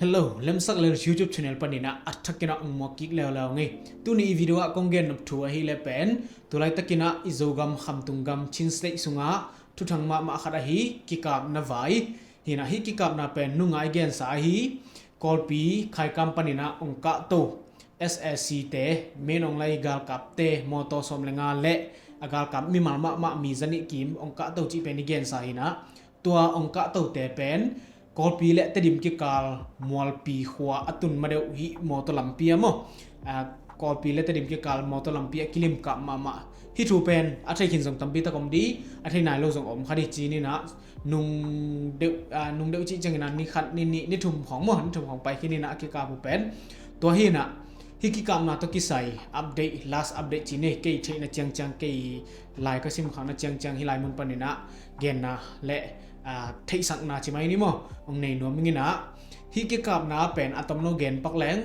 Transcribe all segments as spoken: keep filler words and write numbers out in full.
Hello, Lemsak Lel YouTube channel panin ah a thakin ah ong muak kik leuleu ing ei. Tuni i video ah kong gen nop thu ahih leh pen, tu laitakin ah i Zogam khamtung gam Chin State sungah thuthang mahmah khat ahi kikapna vai hi in ah, hih kikapna pen nungah i gensa ahi Kawlpi Khaikam panin ah ong kahto S A C te, Min Aung Hlaing galkapte mawtaw sawm le nga le a galkap mimal mahmah mi zanih kim ong kahto cih pen i gensa hi in ah, tua ong kahtote pen Kawlpi le Tedim kikal Mualpi khua a tun ma deuh hih mawtaw lampi ah maw, a, Kawlpi le Tedim kikal mawtaw lampi ah kilim kap mahmah. Hih thu pen a thei khin zong tampi tak om ding, a thei nai lo zong om kha ding ci-in ah, nung deuh, a, nung deuh cih ciangin ah ni khat, ni nih, ni thum khawng maw, ni thum khawng pai khin in ah a kikap uh pen. Tua hi in ah hih kikapna tawh kisai update, last update ci-in ah, kei theihna ciangciang, kei lai ka simkhakna ciangciang hih lai mun panin ah genna le, a, theihsakna ci mai ni maw, ong nei nuam ing in ah, hih kikapna pen a tomno gen pak leng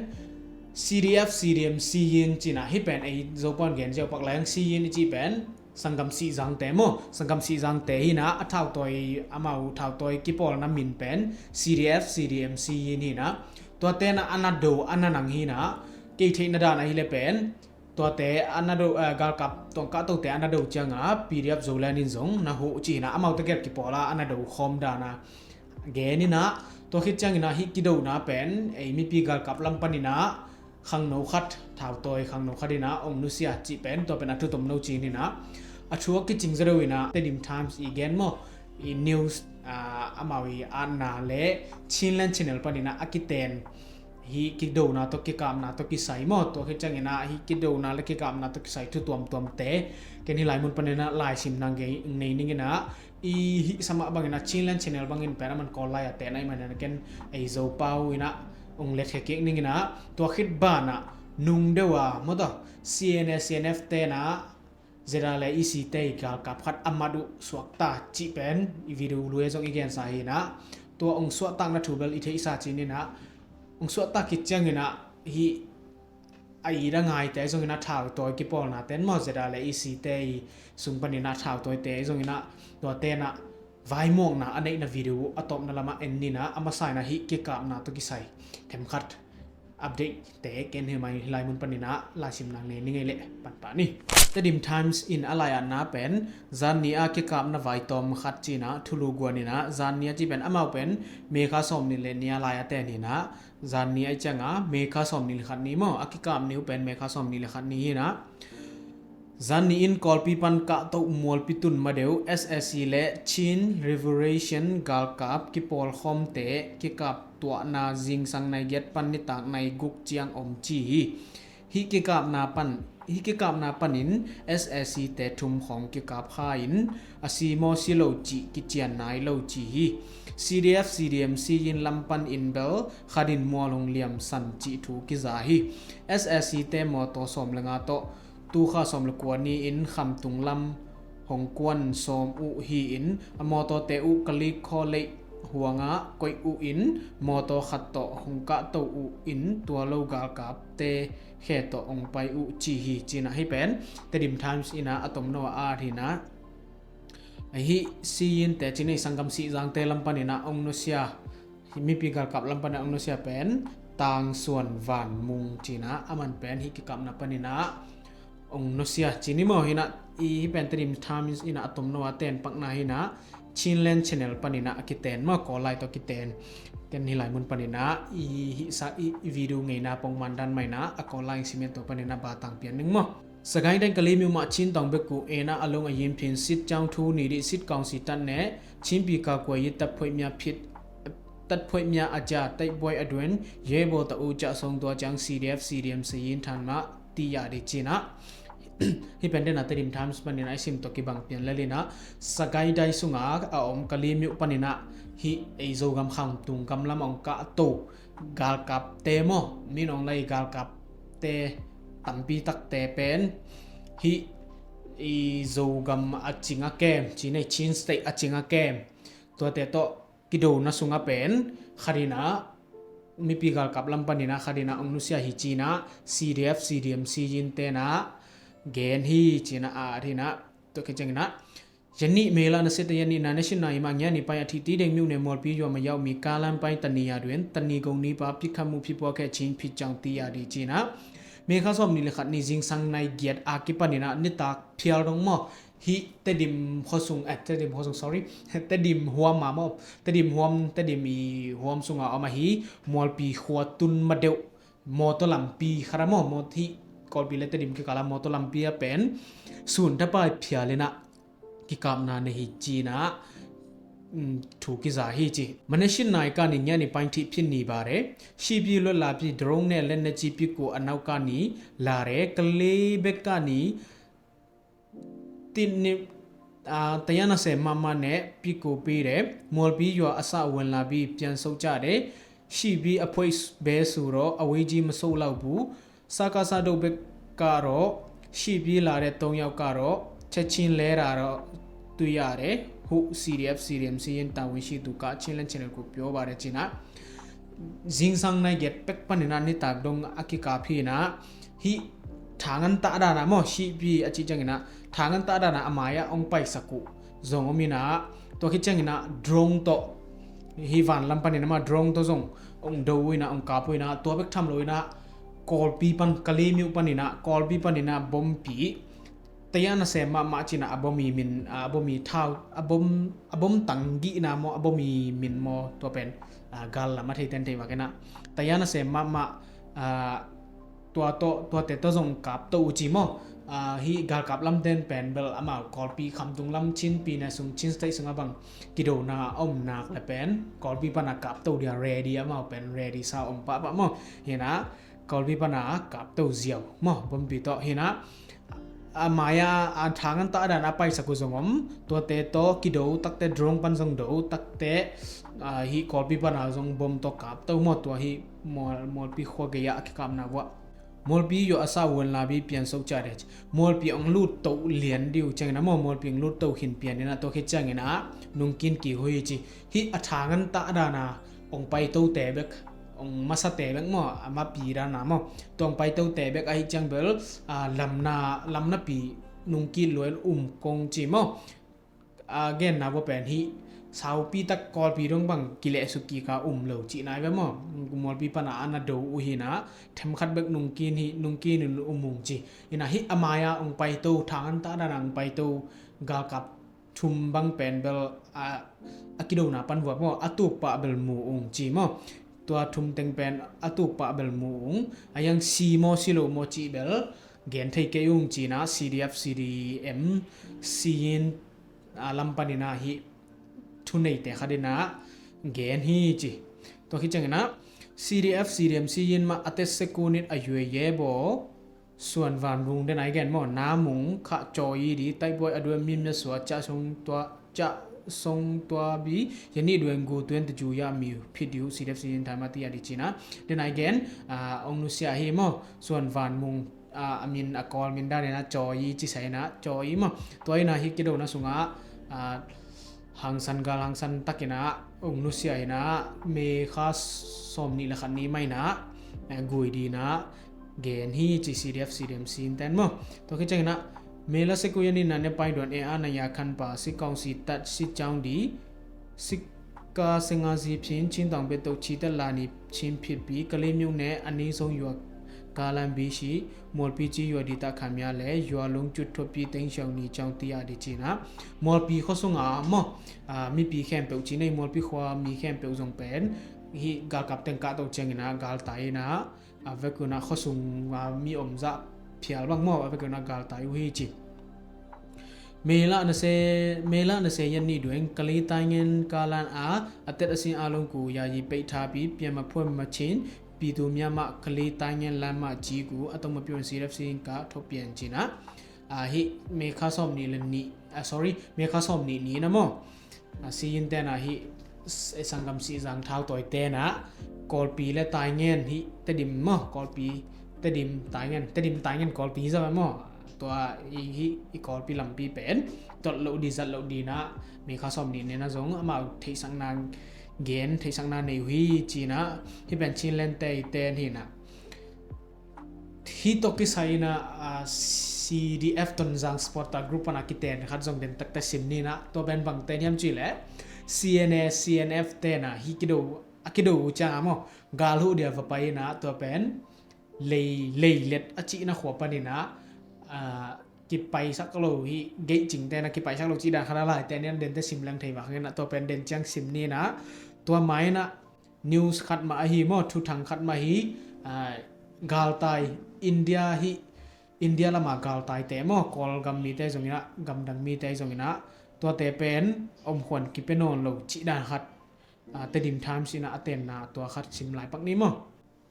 C D F C D M Siyin ci-in ah, hih pen ei Zo pa'n gen ziau pak leng Siyin i cih pen sanggam Sihzangte maw, sanggam Sihzangte hi in ah, a thautawi, amau thautawi kipawlna min pen C D F C D M Siyin hi in ah, tuate in ah a na do, a na nang hi in ah, kei theihna dan ahih leh pen tuate a na do, eh, galkap, tua ong kahtote a na do ciang ah P D F Zoland in zong na huh ci-in ah, amaute gel kipawl a a na do khawm dan a gen in ah, tua khit ciangin ah hih kidona pen ei mipi galkap lam panin ah khangno khat, thautawi khangno khat in ah ong nusia cih pen, tua pen a thu tomno ci-in ah, a thu a kicing zaw deuh in ah Tedim Times i gen maw, i news, a, amau i atna le Chinland Channel panin ah a kiten hih kidona tawh kikapna tawh kisai maw, tua khit ciangin ah hih kidona le kikapna tawh kisai thu tuamtuamte ken hih lai mun panin ah laisimna nei ning in ah, i hih sa mah bangin ah Chinland Channel bangin pen aman Kawl lai a ten ahih manin ah ken ei Zo pau in ah ong letkhia kik ning in ah, tua khit banah nung deuh a maw, tua C N A C N F te in ah Z R A le E C te i galkap khat a mat uh suakta cih pen i video lui ah zong i gensa hi in ah, tua ong suahtakna thu bel i theihsa ci-in ah, ong suahtak khit ciangin ah hih a it a ngaite zong in ah, thautawi kipawlna ten maw, Z R A le E C te i sung panin ah thautawite zong in ah, tuate in ah vaimawkna a neihna video a tawpna lamah en ni in ah, a masa in ah hih kikapna tawh kisai themkhat update te ken hih mai hih lai mun panin ah laisimna nei ning ei leh pan pah ni. Tedim Times in a lai-atna pen, zanni a kikapna vai tawm khat ci-in ah thulu guan in ah, zanni a cih pen amau pen May kha sawmnih le nih a lai a ten hi in ah, zanni ahih ciang a May kha sawmnih le khat ni maw, a kikap ni uh pen May kha sawmnih le khat ni hi in ah, zanni in Kawlpi pan kahto Mualpi tun ma deuh S A C le Chin Liberation galkap kipawlkhawmte kikap tuahna zingsang nai giat pan nitak nai guk ciang om ci hi. Hih kikapna pan, hih kikapna panin S A C te thum khawng kikap kha in, a si maw si lo cih kician nai lo ci hi. C D F C D M Siyin lam panin bel khat in mual hong liamsan cih thu kiza hi. S A C te mawtaw sawm le nga tawh tu kha sawm le kua ni-in khamtung lam hong kuan sawm uh hi-in, a mawtawte uh Kalik Khawleih huangah koih uh in, mawtaw khat tawh hong kahto uh in, tua lo galkapte khe tawh hong pai uh ci hi, ci-in ah hih pen Tedim Times in ah a tomno a at hi in ah, hih Siyin te ci-in ah, sanggam Sihzangte lam panin ah ong nusia, mipi galkap lam panin ah ong nusia pen Tangsuan Vanmung ci-in ah, aman pen hih kikapna panin ah ong nusia ci ni maw. Hi in ah, i hih pen Tedim Times in ah a tomno a ten pakna hi in ah, Chinland Channel panin ah a kiten maw, Kawl lai tawh kiten. Ken hih lai mun panin ah i hih sa, i, i video ngeina pongman dan mah in ah, a Kawl lai ong simen tua panin ah batang pian ning maw. Sagaing dang Kalemyo mah Chin tawng bek uh, en a lung a yin phin, sit ciang thu ni dih, sit kaung si tan ne, Chin pi ka kua yi tat phoih mya phit, tat phoih mya a ja, tat buai a duen, ye bo ta u ja song tua ciang C D F C D M Siyin than mah ti ya dih ci-in ah. Hih pen den a Tedim Times panin ah i sim tawh kibang pian lel in ah, Sagaing dang sungah a om Kalemyo panin ah hih ei Zogam khamtung gam lam ong kahto galkapte maw, Min Aung Hlaing galkapte tampi takte pen hih i Zogam a cing a kem, ci-in ah Chin State a cing a kem, tuate tawh kidona sungah pen khat in ah mipi galkap lam panin ah khat in ah ong nusia hi ci-in ah, C D F C D M Siyin te in ah gen hi ci-in ah, a at hi in ah, tua khit ciangin ah Janni mela na seta yanni na national ima ngiani pai a thiti deng miu ne Molpi yua ma yau mi kalan pai tani ya duen tani gong ni pa pi khamu pi pua ke chin pi chang ti ya di china. Mekha som ni le khat ni zingsang nai giat a kipanina nitak phial dong mo. Hi Tedim khosung, eh, Tedim khosung, sorry. Tedim huam ma mo. Tedim huam, Tedim i huam sunga om a hi Molpi khua tun ma deuh. Motor lampi khara mo, mot hi Kolpi le Tedim kikala motor lampi a pen sun thapai phialina kikapna na hi cina. Thu kiza hi ci. Manesin nai kani ngiani pain thih phin ni bare. Sipi lo lapi drone ne len na ci piku anau kani lare kale bek kani. Tin ni tayana se mama ne piku pi re. Molpi yua asa wen lapi pian so ca de. Sipi a poi be su ro a wei ji ma so lau bu. Saka sa do bek ka ro. Sipi la re tong yau ka ro. Chachin le ra ro. Tu ya re. Hu C D F C D M C yin ta win si tu ka chin len channel ku pio ba re cina. Zingsang nai giat pek panina nitak dong a kikap hina. Hi thangan ta dana mo sipi a ci ciangina thangan ta dana a mai a ong pai saku zong omina. Tua khit ciangina drone to hi van lam panina ma drone to zong ong do uina ong kap uina tua bek tham lo ina Kolpi pan Kalimiu panina Kolpi panina bompi. Taya na sem mahmah cina a bomi min a bomi thau a bom a bom tang gihna maw a bomi min maw tua pen gal lam a thei ten thei vakena. Taya na sem mahmah tua tawh tuate tawh zong kap to uh ci maw. Hi galkap lamten pen bel amau Kawlpi khamtung lam Chinpi na sung Chin State sungah bang kidona a om nak le pen Kawlpi pana kap to dia ready amau pen ready sa om pahpah maw. Hina Kawlpi pana kap to ziau maw bompi tawh hina. A mai-a a thang an tah dan a paisak uh zong om tuate tawh kido takte drone pan zong do takte. Hi Kawlpi pana zong bom tawh kap to maw tua hi Mualpi khua gei-ah a kikapna vuah. Mualpi yuah a sa uan labi pian sok ciah deh ci. Mualpi ong lut to lian diu ciangin a maw Mualpi ong lut to khin pian in a tua khit ciangin a nungkin kihui ci. Hi a thang an tah dan a ong paitote bek ong masate bek maw a mapi dana maw tua ong paitote bek ahi ciang bel lamna lamna pi nungkit luai um kong ci maw. A genna vua pen hi saupi tak Kawlpi dong bang kilehsuk kika um lo cihna hi ve maw. Mualpi pana ana do uh hina themkhat bek nungkin hi nungkin in um ung ci. Ina hi a mai-a ong paito thang an tah dana ong paito galkap thum bang pen bel a kidona pan vua maw a tukpah bel mu ung ci maw. Tua thum teng pen a tukpah bel mu ung a yang si maw si lo maw cih bel gen thei kei ung cina C D F C D M C in a lam panina hi thuneite khatina gen hi ci. Tua khit ciangina C D F C D M C in mah a tet sekunit a yueye baw. Suan van vung den ai gen maw na mung khah caw i di taiboi a duan mim na sua cah song tua cah song tua bi ya nih duan gu tuan ta ju ya mi phit diu C D F C in thai ma ti a di cina. Den ai gen ong nusia hi maw suan van mung a min a kawl min dan ina caw i ci sai na caw i maw. Tua ina hi kidona sunga hangsan gal hangsan takina ung nusia ina me kha sawm nih le khat ni maina gui dina gen hi ci C D F C D M C in ten maw. Tua khit ciangina me la sekuya ni na ne pai duan e a na ya khan pa si kong si tat si caung di si ka senga zi phin chin tang be to chi tat la ni chin phit pi ka le myung ne ani song yua ka lan bi si Mualpi ci yua di ta khamya le yua lung cut thuapi teng siang ni ciang ti a di cina. Mualpi khua sunga maw mipi khempeuh ci nei Mualpi khua mi khempeuh zong pen hi galkap teng kah to ciangina galtai ina a vekuna khua sunga mi om zah phial bang maw a vekuna galtai uh hi ci. Meila na se meila na se yan ni dueng kali taingen kalan a a tet a sin a longku ya yi pei thapi pian ma phuan ma chin pitu mya ma kali taingen lan ma ci ku a tong ma pion C D F C in ka thok pian cina. Hi me kha sawm ni le ni sorry me kha sawm ni ni na maw. Si in tena hi sangam si zang thau toi tena Kawlpi le taingen hi Tedim maw Kawlpi Tedim taingen Tedim taingen Kawlpi hi zama maw. Tua hi i Kawlpi lampi pen tot lo di zat lo di na me kha sawm ni nena zong amau theihsakna gen theihsakna nei uh hi cina. Hi pen chin len tei ten hi na Hih tawh kisai inah, ah, C D F Tonzang Supporter Group pana kiten khat zong den takte sim ni inah, tua pen bang ten hiam cih leh C N A, C N F tena hih kido, a kido uh cianga maw, gal huh dia va pai inah, tua pen lei, leilet a cihna khua paninah, ah, kipaisak lo hih, geihcing tena kipaisak lo cih dan khat a lai ten hiam dente sim leng thei vak inah, tua pen den ciang sim ni inah, tua ma inah news khat mah ahi maw, thuthang khat mah hi, ah, galtai, India hi, India lama galtaite maw, Kawlgam mite zonginah, gamdang mite zonginah, tuate pen omkhuan kipia nawn lo cih dan khat, ah, Tedim Times inah a tenna tua khat sim lai pak ni maw.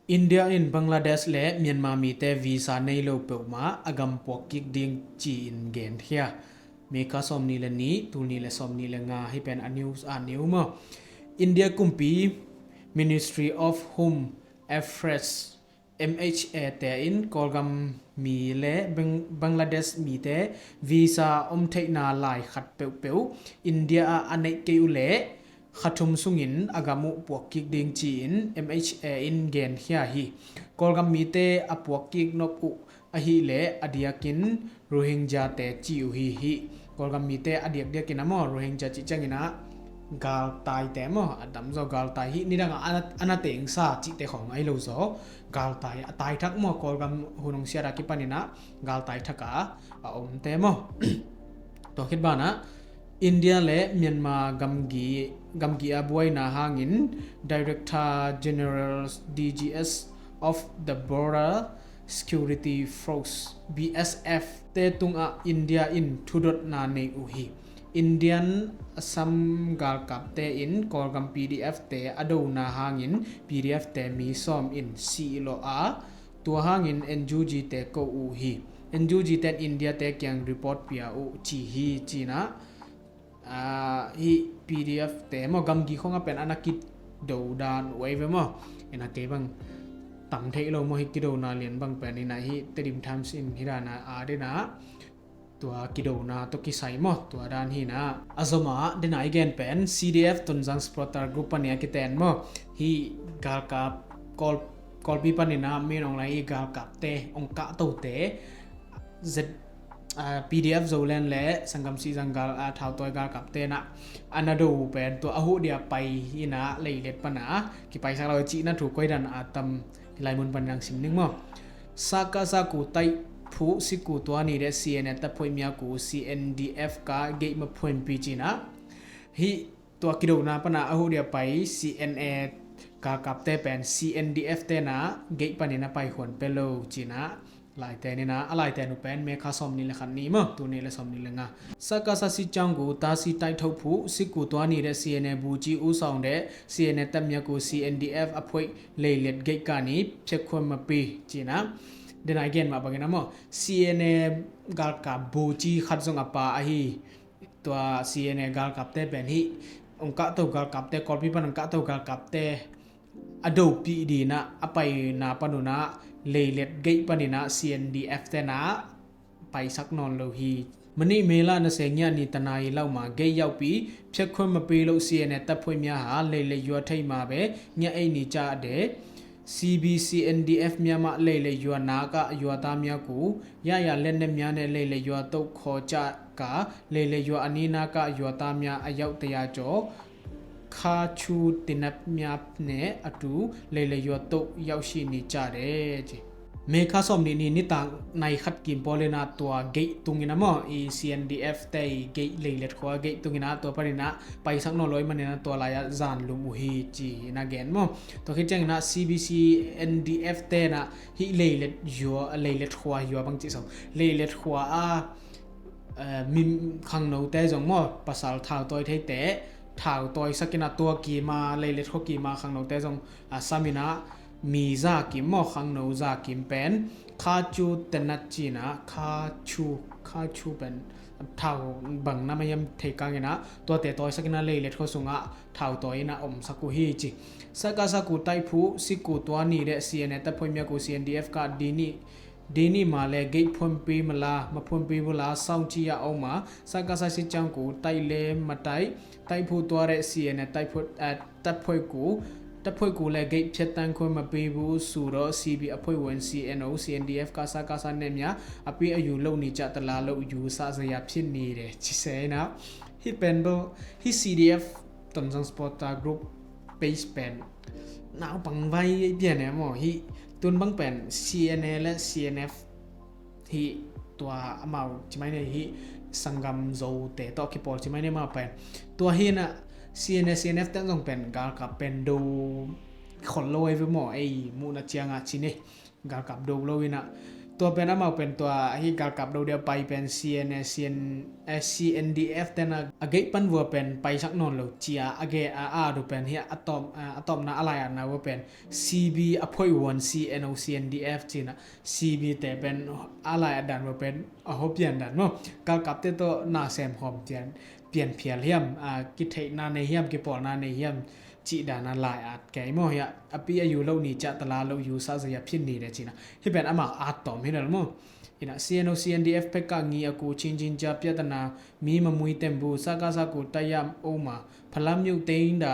India in Bangladesh le Myanmar mite visa nei lo peuhmah a gam puak kik ding ci-in genkhia. May kha sawmnih le nih, tul nih le sawmnih le nga, hih pen a news a neu maw. India kumpi Ministry of Home Affairs, M H A te in Kawlgam mi le Bang-, Bangladesh mite visa om theihna lai khat peuhpeuh India ah a neih kei uh leh kha thum sungin a gam uh puak kik ding ci-in M H A in genkhia hi. Kawlgam mite a puak kik nop uh ahih leh a diakin Rohingya te ci uh hi hi. Kawlgam mite a diakdiakin a maw, Rohingya cih cianginah galtaite maw, a tamzaw galtai hi, nidangah a na, a na tengsa cihte khawng ahi lo zaw, galtai a taithak maw, Kawlgam hun hong siat a kipaninah galtai thaka a omte maw. Tua khit banah India le Myanmar gamgi, gamgi a buaina hangin Director General, D G S of the Border Security Force, B S F te tungah India in thudotna nei uh hi. Indian Assam galkapte in Kawlgam P D F te a dona hangin P D F te mi sawm in sih lawh a, tua hangin N U G te ko uh hi. N U G ten India te kiang report pia uh ci hi cinah, ah, hih P D F te maw, gamgi khawngah pen a na kido dan uh ahi ve maw. Ina kei bang tam theih lo maw, hih kidona lian bang pen inah hih Tedim Times in hih dana a dena tua kidona tawh kisai maw, tua dan hi inah. A zomah dena i gen pen C D F Tonzang Supporter Group pani a kiten maw, hih galkap Kawl, Kawlpi paninah Min Aung Hlaing i galkapte, ong kahtote, Z, ah, P D F Zoland le Sangam Sih Zanggal, ah, thautawi galkap tenah a na do uh pen tua a huh dia pai inah leilet pana kipaisak lo cihna thu koi dan a tam, hih lai mun pan nang sim ning maw. Saka saku taih phuh siku tua ni deh C N A taphoih miaku C N D F ka geih maphuanpi cinah, hih tua kidona pana a huh dia pai C N A galkapte pen C N D F tena geih panin a paikhuan pia lo cinah, laiten inah, a laiten uh pen May kha sawmnih le khat ni maw, tul nih le sawmnih le nga. Saka sasi ciangku tasi taih thoh phuh siku tua ni deh C N A buci usawng deh C N A tapmiaku C N D F a phoih leilet geih kani phiakhuan mapi cinah. Dena i gen mah bangin a maw, C N A galkap buci khat zong a pa ahi. Tua C N A galkapte pen hih ong kahto galkapte, Kawlpi pan ong kahto galkapte a dopih dinah a paina panunah leilet geih paninah C N D F tenah paisak nawn lo hi. Manih mela na se ngiah ni tana i lauma geih yauhpi phiakhuan mapi lo C N A taphoih mia ha leilet yua thei ma be ngiah ei ni ca de. C B C N D F mia mah leilet yua nakah yuata miaku yaya lenne mia ne leilet yua toh khaw ca ka leilet yua a ni nakah yuata mia a yauh taya caw kha chu tinap mia ne a tu leilet yua toh yauh shi ni ca de ci. May kha sawmnih ni nitak nai khat kim pawl inah tua geih tungin a maw, i C N D F te i geih leilet khua geih tungin a tua paninah paisak nawn lo i maninah tua lai-ah zan lum uh hi ci inah gen maw. Tua khit cianginah C B C N D F tenah hih leilet yua, leilet khua yua bang cih so, leilet khua a, eh, mi khangnote zong maw, pasal thautawi theite thautawi sakinah tua kima leilet khua kima khangnote zong a saminah mi za kim maw, khangno za kim pen kha chu tenat cinah kha chu, kha chu pen thau bang na mahiam thei kanginah tuate tawisakinah leilet khua sungah thautawi inah omsak uh hi ci. Saka saku taih phuh siku tua ni deh C N A taphoih miaku C N D F ka dini dini ma le geih phuanpi mala maphuanpi bula saung ci a oma saka sasi ciangku taih le mataih taih phuh tua deh C N A taih phuh, eh, taphoihku ถ้าพวยกูและเกยเพียดตั้งคนมาปีบูสูดอ ซี บี อพวยวัน ซี เอ็น โอ ซี เอ็น ดี เอฟ กาซากาซาเนมยา อปีอายุโลกนี้จะตะลาโลกอยู่สะสยาพินนี้เดชิเซนะ ฮิเป็นโบ ฮิ ซี ดี เอฟ ตนสัง supporter group page เป็นหนาวปังไว้เปลี่ยนเนี่ยหมอ ฮิ ตุนบังเป็น ซี เอ็น เอ และ ซี เอ็น เอฟ hi tua amau cimai ne hi sanggam zo te to kipol cimai ne mau pen tua hi na CNA CNF ten zong pen galkap pen do khol lo ei ve maw ei muhna cianga ci ne galkap do lo ina tua pen amau pen tua hi galkap do dia pai pen CNA CN eh, CNDF ten a gei pan vua pen pai sak non lo cia a ge a a do pen hi a tom a tomna a lai a na vua pen CB a phoi uan CNO CNDF cina CB te pen a lai a dan vua pen a ho pian dan maw galkap te to na sem hom tian pian phial hiam a kitheihna nei hiam kipawlna nei hiam cih dan a lai at kei maw hiah a pi a yu lo ni ciah tala lo yu sa zaya phin ni le cina hi pen amah at tawm hi lal maw ina CNO CNDF pek ka ngi a ku chin chin cia piatana mi mamui tembu sa ka sa ku tayam oma phalam yu tein da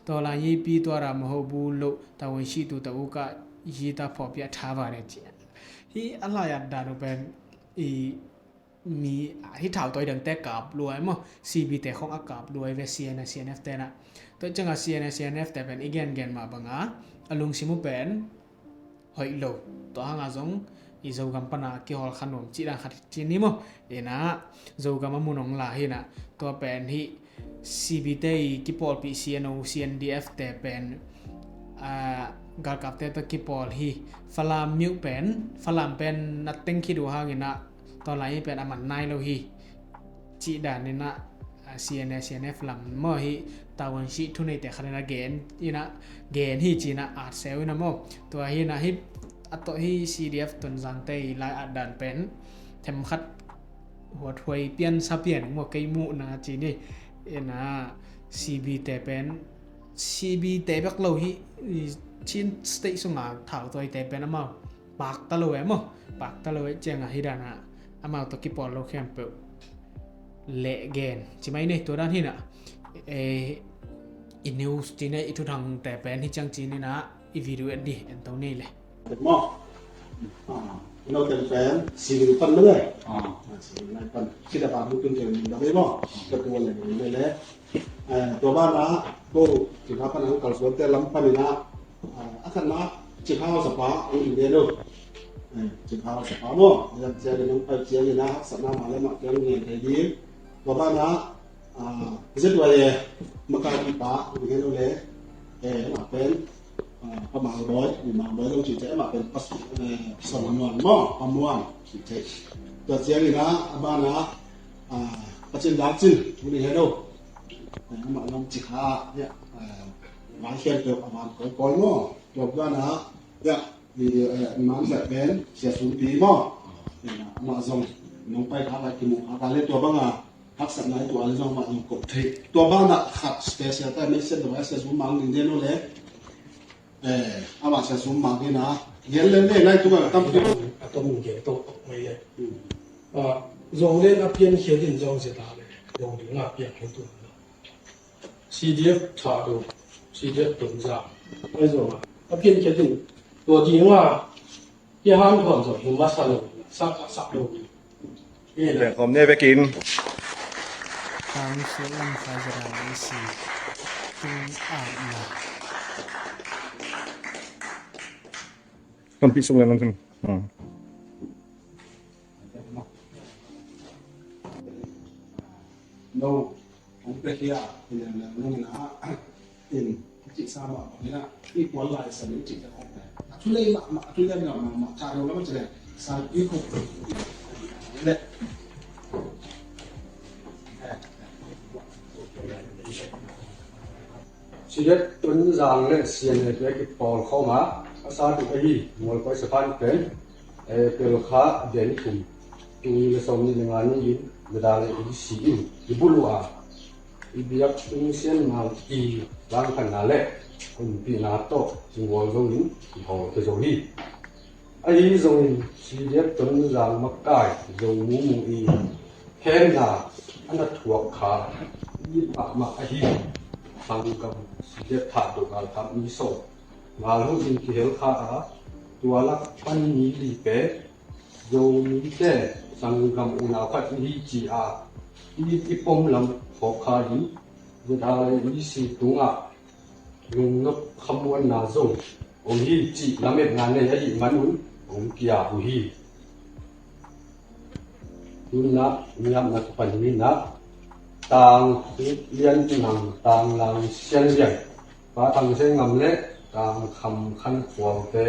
to la yi pi to ra ma ho bu lo ta won shi tu ta u ka yi ta pho pia tha va le ci hi a lai at dan u pen i mi hi thau toi dang te kap luai maw CB te khong a kap luai ve CNA CNF te na to changa CNA CNF te pen i gen gen ma banga a lungsim u pen hoih lo tua hanga zong i Zogam pana kihol kha nuam cih dan khat ci ni maw ina Zogam a mun ong la hina tua pen hi CB te i kipawlpih CNO CNDF te pen galkap te ta kipawl hi Falam miuh pen Falam pen na teng khit uh hangina tua lai pen a man nai lo hi cih dan ina CNA CNF lam maw hi tawan sih thuneite khat ina gen ina gen hi cina at seu ina maw tua hi na hi a to hi CDF Tonzang te i lai at dan pen them khat huat huai pian sa pian maw kei muh na ci ni ina CB te pen CB te bek lo hi Chin State sunga thau toi te pen amau pakta lo e maw pakta lo e cianga hi dana amau to kipawl lo khempeuh leh gen cimai nei tua dan hina i news tine i thuthang te pen hi ciang cinina i video en di en to nei le maw ino ten pen singil pan mele singil nai pan sida ba bu tun ten da be maw ka tu le mele tua bana ko tina pan ang kalsuan te lam panina a khatna Cikha hausapa a um in den uh. Cikha hausapa maw. Zat ciangin hong pai ciangin a haksatna mah le mah kiang ngen thei ding. Tua banah Z Y A makaihpa ding hen uh le mah pen Pa Mang Bawi, Mang Bawi lo cih ciang mah pen Pa Sawm Muan maw, Pa Muan cih ciang. Tua ciangin a banah Pa Cin Dak Cin ding hen uh. Amah zong Cikha ah vai khempeuh a van kawikawi maw. Tua banah Tua video eh man sia pen sia sumpi maw. Amah zong nong pai kha lai kimu kha lai le tua banga haksatna i tuah le zong amah zong kop thei. Tua banga khat special ta message lo sia sum mang ding den lo le. Eh, amah sia sum mang ding na. Gen le le lai tu banga tam tu. A tom ge to mai le. Zong le a pian khia din zong sia ta le. Zong ding a pian khia tu. CDF Thado, CDF Tonzang, ai zo ma. A pian khia ding, tua ding a, i han thon zo, i masa lo, sak, sak lo. Ni le khom ne vekin. Tang su lam sa zara isi. Tung a na. Kon pi sung le nang sun. No, hong pia hia, in a nang na, in, cih sa mah bang ina, i kual lai sa in cih ta hong pia. A thu lei mah mah, a thu lei mah mah, mah, ka lo lam cih lei, sa i ko. Le. Sidet Tonzang le sian le pia ki pawl khawm a, a sa tu ahi, mual koi sa pan pen, eh, pel kha den kum. Tung le sawm ni le nga ni in, le da le i si in, i bulu a. I biak tung sian mang i lang khan na le, kun pi na to, sing wal zo in, i hawl ke zo hi. Ahi zongin CDF Tonzang makai Zo Mumu i khenna a na thuak kha i mahmah ahi. sanggam C D F Thado galkap mi sawm ngal hun in kihel kha a, tua lak pan mi li pen Zomite sanggam unau khat i hi ci a, i, i pom lam phawk kha in, ZRA le EC tungah lungnop khamuanna zong om hi cih lametna nei ahih manun hong ki-ap uh hi. Tuna mi-apna kipan hi na, Tang Lian Nang, Tang Lang Sian Lian, Pa Thang Seng Ngam le Tang Kham Khan Khualte,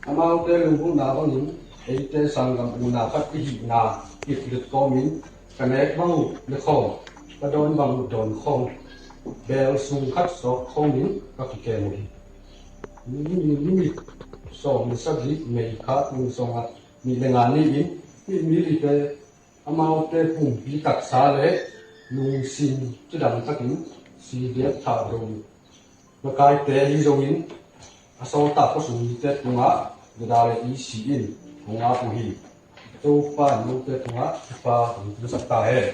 amaute lunggulhna bangin eite sanggam unau khat i hihna kiplit kawmin ka nek bang uh ne khawm, ka dawn bang uh dawn khawm, bel sung khat sawk khawmin ka kikem uh hi. Ni, ni, ni, ni sawm le sagih May kha tul sawm le nga ni-in hih mi lite amaute pumpi taksa le lungsim cidam takin C D F Thado makaite ahi zongin a sawltak khuasung mite tungah ZRA le EC in hong ap uh hi. Topa in note tungah thupha hong tungsak ta hen.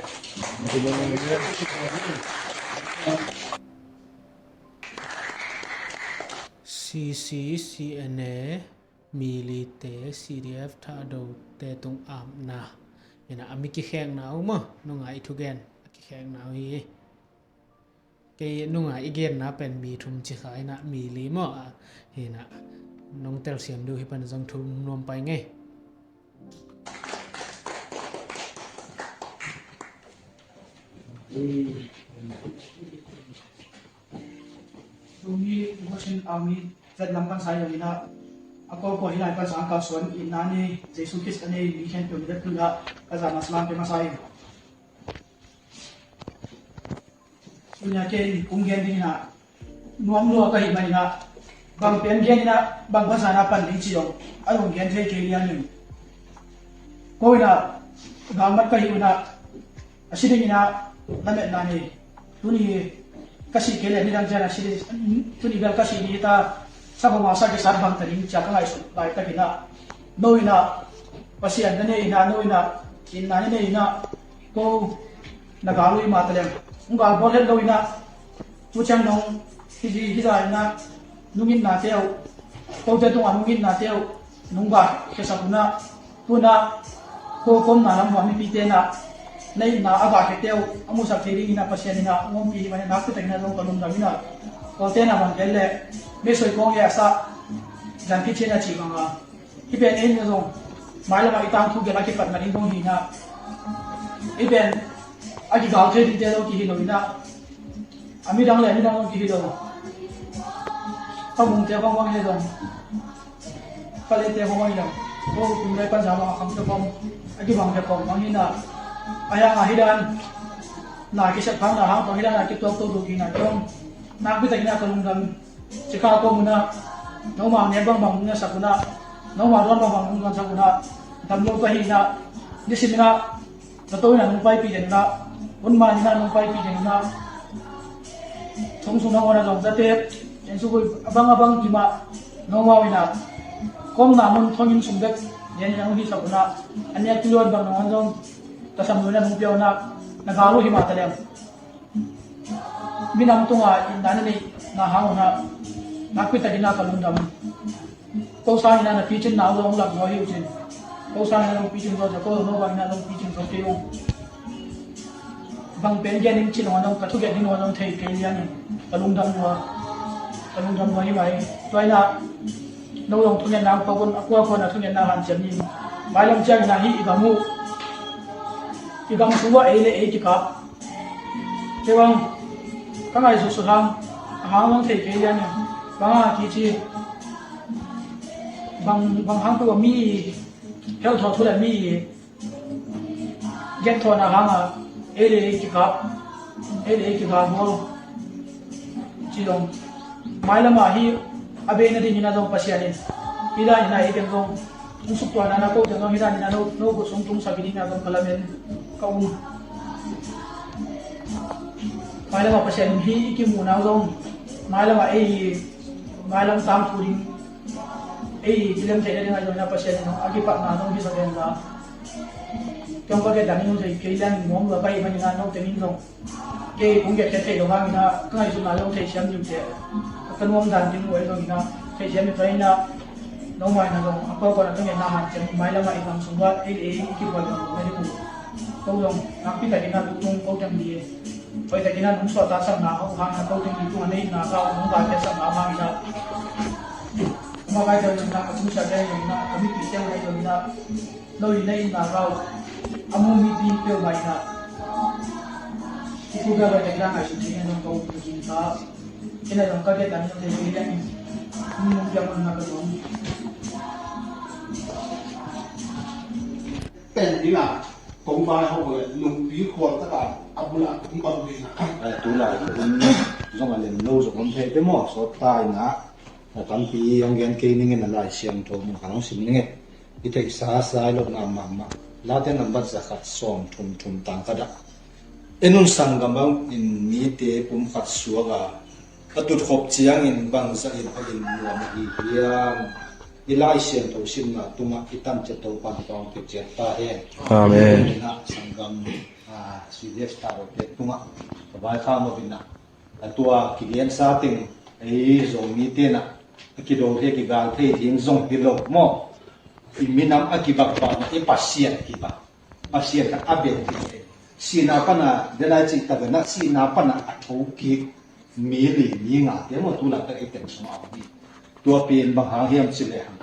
CCCNA, Milite, CDF Thado te tung apna. Ina a mi kikhekna uh maw, nunga i thugen a kikhekna uh hi. Kei nunga i genna pen mi thum ci kha ina mi li maw, a, hina nong telsiam duh hi pan zong thum nuam pai ngei. Tuni Russian Army vet lam pan sai lo ina, a ko ko hilai pan sang kal suan ina ni Jesu Khrist a nei mi khen pion vet tuna ka zana salam pe masai. Tunia kei kung gen ding ina nuam lua ka hi man ina, bang pen gen ina bang pan sana pan ding ci dong a dong gen thei kei lian in. Ko ina galmat ka hi ina a si ding ina lametna ni. Tuni ka si kei le nidang cian a si ding, tuni bel ka si ni ta sa ko ma sa ke sat bang ta ding cia ka ngaihsut lai tak ina. No ina Pasian na nei ina, no ina inna na nei ina, ko na gal uh i mata leng ung gal bawl het lo ina, tu ciang nong hi hi hi za ina nungin na teu, ko te tunga nungin na teu nung gal ke sa tuna, tuna ko kom na lam wa mi pi te na na inna a gal ke teu a musak thei ding ina Pasian ina ngom pi hi ma ina nak pi ta ina zong ka lungdam ina, ko te na bang kel le me soi kong ya sa zan pi chin a ci bang a. Hih pen ei na zong mailam ah i tangthu gel a kipatna ding zong hi na. Hih pen a kigal thei dingte zong kihi lo hi na. A midang le a midang zong kihi lo. Ka mungte bang bang hi zong, ka lete bang bang hi zong, ko kum le pansa bang a kham te bang a kibang te bang bang hi na. A hiang a hi dan na kisep phang na hang bang hi dan a kituak to duk hi na zong, nakpi takin a ka lungdam. Cikha ko muna noma nek bangbang nung na sak una, noma duan bangbang nung duan sak una, damlo ka hi na, nisim ina na to ina nung paipi den una, unman ina nung paipi den una, thong sung nong ona zong zate, en su bui abang abang kima noma ina, kong na mun thong in sung bek den ina nung hi sak una, ania kiluan bang nong an zong tasam nung ina nung pia una, na galu hi ma ta lem. Minam tunga inna na neih na hang una, nakpi takin a ka lungdam. Ko sangin a na picin na zong lak zaw hi uh cin. Ko sangin a zong picin zaw, ko zong no bangin a zong picin zaw kei ung. Bang pen gen ding cin ung a zong, ka thugen ding ung a zong thei kei liangin ka lungdam lua, ka lungdam lua hi mai. Tua ina no zong thugen na pawk un, a kuakua na thugen na hanciam ni. Mailam ciangin a hi i gam uh, i gam sung ua ei le ei kikap. Kei bang ka ngaihsutsut hang, a hang zong thei kei lian in, bang a kici, bang, bang hang tua mi, hel thaw thu le mi, gen thaw na hang a, ei le ei kikap, ei le ei kikap bawl. Ci zong, mailam a hi, a bei na ding ina zong Pasian in, hi dan ina ei ken zong, Tung suk tuan a na ko teng zong hi dan ina no, no ko sung tung sak i ding a zong ka lamen ka um. Mailam a Pasian hi i kimuhna zong, mailam a ei, mailam tangthu ding, ei kilem theihna ding a zong ina Pasian in a kipatna zong hi sak den la. Kei hong ka gen dan in hong thei kei liang in nuam lua ka hih manin ah, note in zong kei kong gen kei thei lo hangin ah, ka ngaihsutna le hong theisiam ding uh teh, ka nuam dan ding uh ahi zongin ah, theisiam ding uh ahi in ah, no mai na zong a ko ko na ka ngenna hanciam in mailam ah i gam sung ah ei le ei i kibuai bang na ding uh. Ko zong nakpi takin ah lungdam ko teng ding, hoih takin ah nong suahtaksakna a uh hangin ah ko teng ding tungah na itna ka uh nong galsiatsak a uh hangin ah, makaite uh zongin ah, ka tungsiahte uh zongin ah, ka mipite uh zongin ah, no in na itna ka uh a mu mipi peuhmah in ah, i thu bia hoih takin ah ngaihsun ding in ah zong ko uh kin ka, in ah zong ka gen dan in hong thei kei liang in, nong piak hon na ka nuam. Pen ding a kong vai ho le nungpi khual taka a bula kong bang ding a. Ai, tu lai in zong a lem lo zong om thei te maw, sawt ta in a, a tampi hong gen kei ning in a, Lai Siangtho mun khat hong sim ning e. I theihsa sai lo na mahmah. Late nambat za khat sawm thum thum tang khat ah, en un, sanggam bang in mite pum khat suak a, a tutkhop ciangin bangzah in a inn nuam ahi hiam? I Lai Siangtho simna tungah i tanciat Topa in tawng pia ciat ta hen. Amen. Sanggam, ah, C D F star te tungah ka vaikhak lo in ah, a tua kigensa teng ei Zomi te in ah a kido thei, kigal thei ding zong hi lo maw? I minam a kibakbakna i Pasian kibak, Pasian khat a bel kik te. Sihna pana, denai cih tak in ah, sihna pana a thokik mi li mi nga te maw, tu laitak i teng sungah om hi. Tua pen bang hang hiam cih lehang,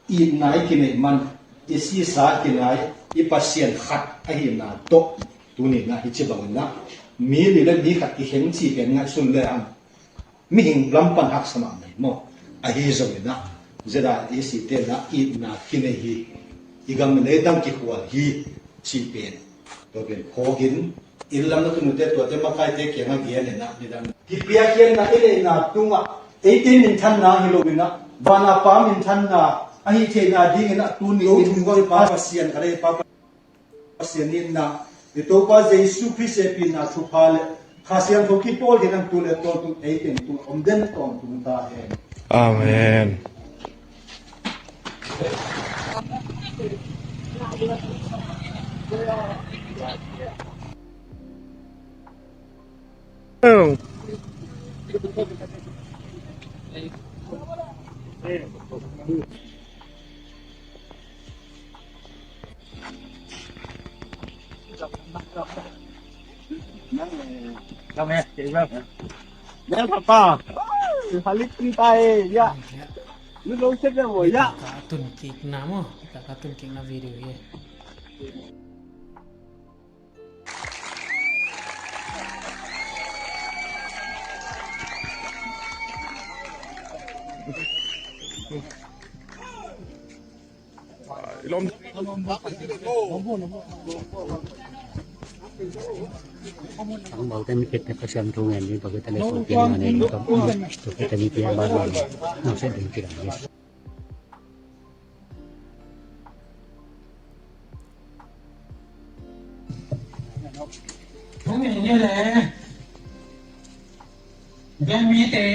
itna i kineih man, i sisa kinai, i Pasian khat ahihna tawh, tuni in ah hih ci bangin ah mi li le mi khat i kheng cih pen ngaihsun lehang, mihing lam pan haksa mahmah hi maw? Ahi zongin ah, Z R A C te in ah itna kinei hi, i gam le dang kikhual hi, cih pen. Tua pen phawkin, inn lam na tun uh te, tuate makaite kiangah gen in ah, nidang kipiakkhiatna i neihna tungah eite minthanna hi lo in ah, vana Pa minthanna ahi theihna dingin ah, tuni in hong i Pa Pasian khat le Pa Pasian itna, i Topa Jesu Khrist hehpihna, thupha le Kha Siangtho kipawl ding in tu le tawntung ei teng tungah om den tawntung ta hen. Amen. Nel papa, halik pun tai ya. Lu lo sep ya mo ya. Ka tun kik na mo, ka tun kik na video ye. Ang bau te mi kit ne Kha Siangtho ngen ni, bau te le ko pian ma ne ni ko. To kit te mi pian ba ni. Nang se ding kira ni. Thu ngen ni le. Gam mite,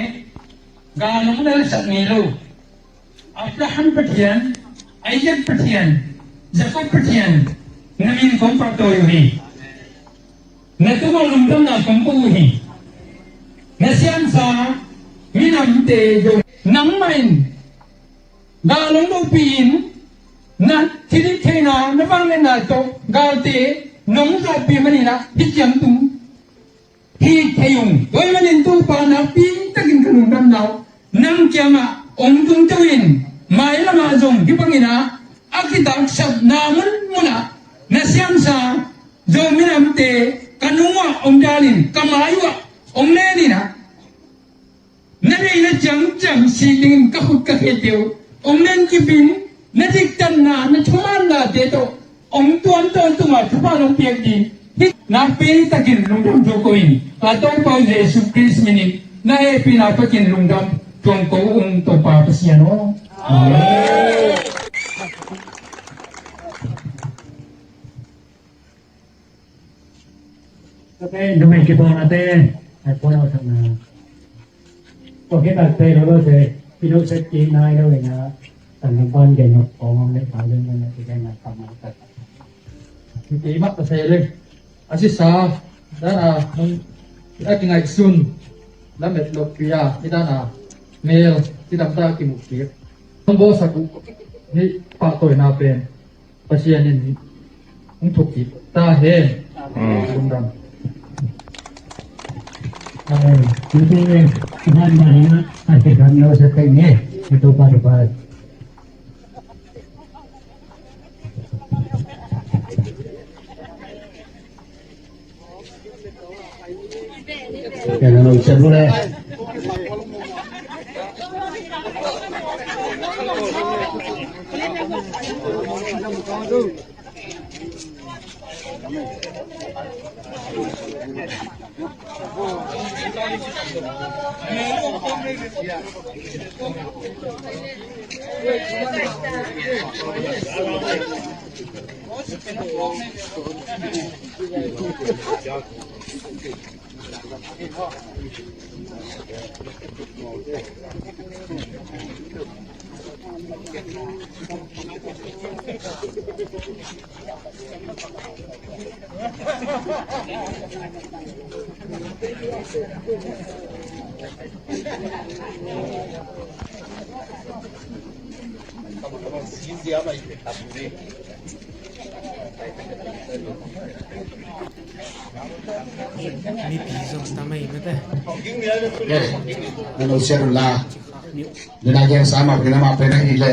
gal hong lelsak ngei lo. Abraham Pathian, Isaac Pathian, Jacob Pathian, na min kong pahtawi uh hi. Na tungah lungdamna kong ko uh hi. Na siamsa minamte zong nangmah in gal hong dopih in, na thilhih theihna, na vangliatna tawh galte nong zawhpih manin ah hih ciang tung hi thei ung. Tua ahih manin Topa, nakpi takin ka lungdamna uh nang kiangah hong tungto in, mailam ah zong hih bangin ah a kitaksapna munmun ah na siamsa Zo minamte ka nung uah hong dal in, ka mai uah hong len in ah, na deihna ciangciang sih dingin ka khut ka khete uh hong len kip in, na diktatna, na thumaannate tawh hong tuam tawntung a thupha hong piak ding. Hih nakpi takin lungdam thu ko in, ka Topa uh Jesu Khrist min in na hehpihna takin lungdam thu ko ung, Topa Pasian aw. Amen. Tate, numei kipawlnate, ai puan aw thakna. Kua khit tak te lo lo te, pino set ki nai lo ina, tan lam pan gen nok kong ong le pa len len le te na kam ma tak. Kei mah ka thei leng. A sisa dan a nong a kingaihsun lamet lohpi a i dan a mel cidamta a kimuhkik nong bawlsak uh hih pahtawina pen Pasian in hong thuk kik ta hen. Lungdam. Amen. Tutu in Tuhan mahina a sikhan lo sa kai nge. Tutu pa tupa. Mipi zong tam ei mate. Nano siar la. Nina gen sama pina ma pena hi le.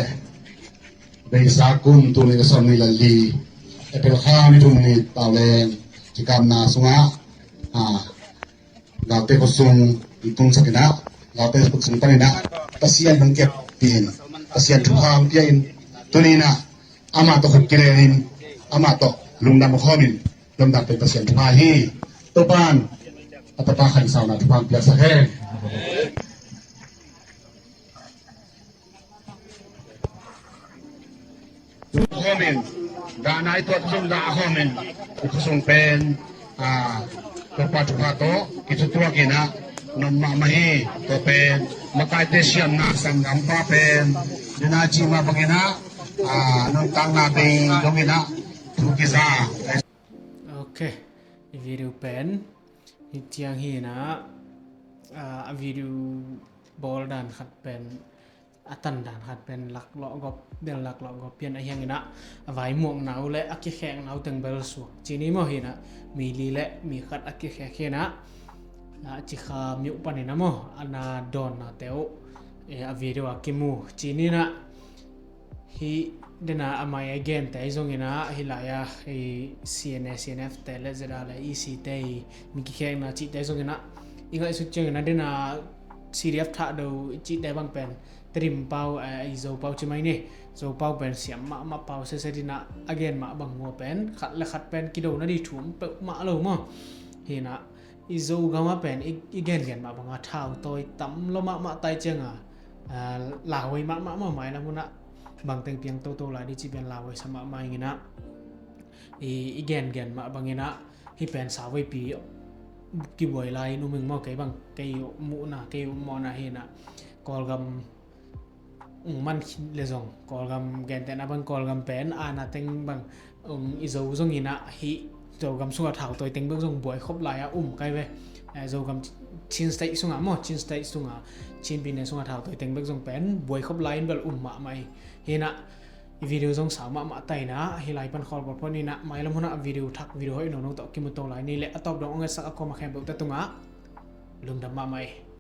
Beisa kum tul nih le sawm nih le li, April kha ni thum ni Tawleng cikamna sungah, a, Galte khuasung i tungsak inah, Galte khuasung pan inah Pasian hong kep pin, Pasian thupha hong pia in, tuni inah amah tawh khut kilenin, amah tawh lungdam khawmin, lungdam pen Pasian thupha hi. Topan a tapa khansauna thupha hong piaksak hen. Tua khomin, gah nai tuat zong gah khomin, i khusung pen, a, Topa thupha tawh, kitutuak inah, nop mahmah hi, tua pen, makaite siamna sanggampa pen, dena ci mah bang inah, a, nuntakna bei dong inah, thu kiza. Ok, i video pen, hi ciang hi inah, a, a video bawl dan khat pen, a tan dan khat pen laklawh gawp, bel laklawh gawp pian a hiang inah, a vai muakna uh le a kikhekna uh teng bel suak ci ni maw hi inah, mi li le mi khat a kikhek hi inah, a cikha miuh pan inah maw, a na dawnnate uh, e, a video a kimu ci ni inah, hi dena a mai a gente zong inah, hi lai-a, hi C N A, C N F te le Z R le E C te i mi kikhekna cihte zong inah, i ngaihsut ciang inah dena C D F thah do i cihte bang pen, Tedim pau, eh, i Zo pau ci mai ni. Zo pau pen siam mahmah pau sese dina a gen mah bang mua pen khat le khat pen kido na di thum peuh mah lo maw. Hi inah i Zogam ah pen i, i gengen mah banga thautawi tam lo mahmah tai cianga, ah, lauhuai mahmah mah mailam hunah bangteng piang toto lai di ci pen lauhuai sa mahmah ing inah i, i gengen mah bang inah hih pen sauveipi kibuai lai-in um ing maw, kei bang, kei muhna, kei mawhna hi inah Kawlgam man le zong Kawlgam gentehna bang Kawlgam pen ana teng bang, um, i Zo zong inah hih Zogam sungah thautawi teng bek zong buai khop lai-a um kai ve. Eh, Zogam Chin State sungah maw, Chin State sungah, Chin pine sungah thautawi teng bek zong pen buai khop lai-in bel um mahmah hi. Hi inah i video zong sau mahmah ta inah, hi lai pan khawl pawlpawt inah mailam hunah video thak video hoih nonong tawh kimu to lai ni le a tawp dong ong etsak a kawm a khempeuh ta tungah lungdam mahmah hi.